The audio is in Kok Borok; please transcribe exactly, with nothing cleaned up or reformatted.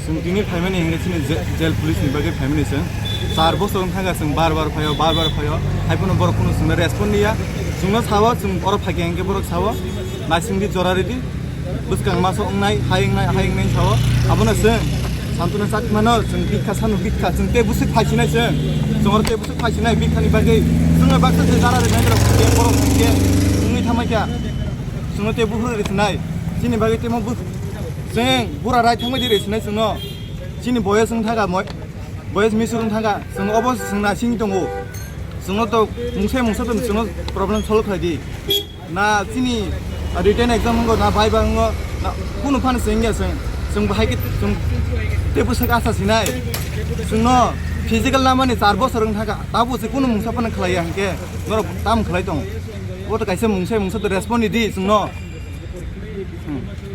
Chwng tini phaimani hwnwi chini je-, jail police ni bagwi phaimani chwng. Char bosor wng thangkha chwng bar bar phaio, bar bar phaio. Haiphano borok kunu chwngno respond liya. Chwngno sao, chwng oro phaikha hinkhe borok sao. Naisingdi jora ridi. Bwskang maso wngnai, hai wngnai, hai wngnai sao. Abono chwng Santuna Chakmano chwng bikha sanu bikha, chwng tei bwswk phaisinai chwng. Chwng oro tei bwswk phaisinai bikhani bagwi. Chwngno baksa se jara rwnai borok khe borok khe wngwi thamakya. Chwngno tei buphuru rwsinai. Chini bagwi tei mo bu-, chwng bura rai thangbai di rwsinai chwngno. Chini boyes wng thangkha moi, boyes misur wng thangkha. Chwng obo chwng naising tongo. Chwngno to mungsa mungsa to chwngno problem solve khlai di. Na chini written exam wngkha, na viva wngkha, na kunu phano chwng ya chwng. Chwng bahai khe chwng tei bwswk asa sinai. Chwngno physical lamani char bosor wng thangkha. Tabuk se kunu mungsa phano khlai ya hinkhe norok tam khlai tong. Bo to kaisa mungsa mungsa to respond di chwngno. Hmm.